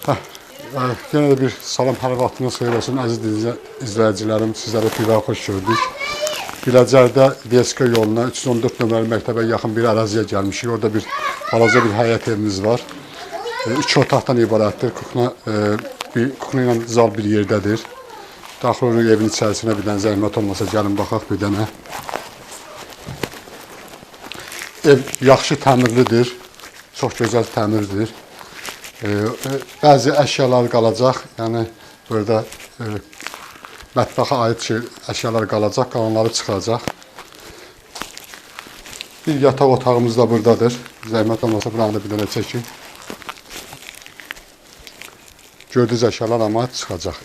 Yenə də bir salam, hər vaxtınız xeyir olsun əziz izləyicilərim, sizləri bir daha xoş gördük. Biləcərdə DSK yoluna 314 nömrəli məktəbə yaxın bir əraziyə gəlmişik. Orada bir balaca bir həyət evimiz var. 2 otaqdan ibarətdir. Kuxna, kuxna ilə zal bir yerdədir. Daxil oluruq evin içərisinə, bir dənə zəhmət olmasa gəlin baxaq bir dənə. Ev yaxşı təmirlidir. Çox gözəl təmirlidir. Bəzi əşyalar qalacaq, yəni burada mətbəxə aid əşyalar qalacaq, qalanları çıxacaq. Bir yataq otağımız da buradadır. Zəhmət olmasa buranı da bir dənə çəkin. Gördüyünüz əşyalar amma çıxacaq.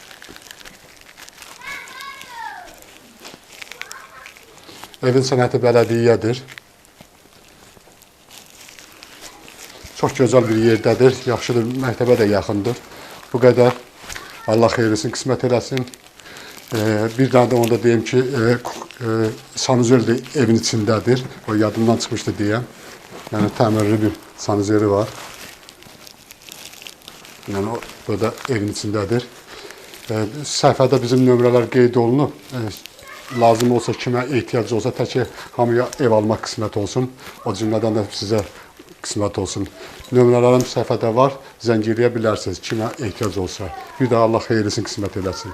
Evin sənəti bələdiyyədir. Çox gözəl bir yerdədir, yaxşıdır, məktəbə də yaxındır. Bu qədər. Allah xeyirlisin, qismət eləsin. Bir dənə də onu da deyim ki, sanuzel də evin içindədir. O yadımdan çıxmışdı deyəm. Yəni təmirli bir sanuzeli var. Yəni o burada evin içindədir. Səhifədə bizim nömrələr qeyd olunub. Lazım olsa, kimə ehtiyacı olsa, tək ki hamıya ev almaq qismət olsun. O cümlədən də sizə qismət olsun. Nömrələrim səhifədə var, zəng eləyə bilərsiniz, kimə ehtiyac olsa. Bir daha Allah xeyirlisin, qismət eləsin.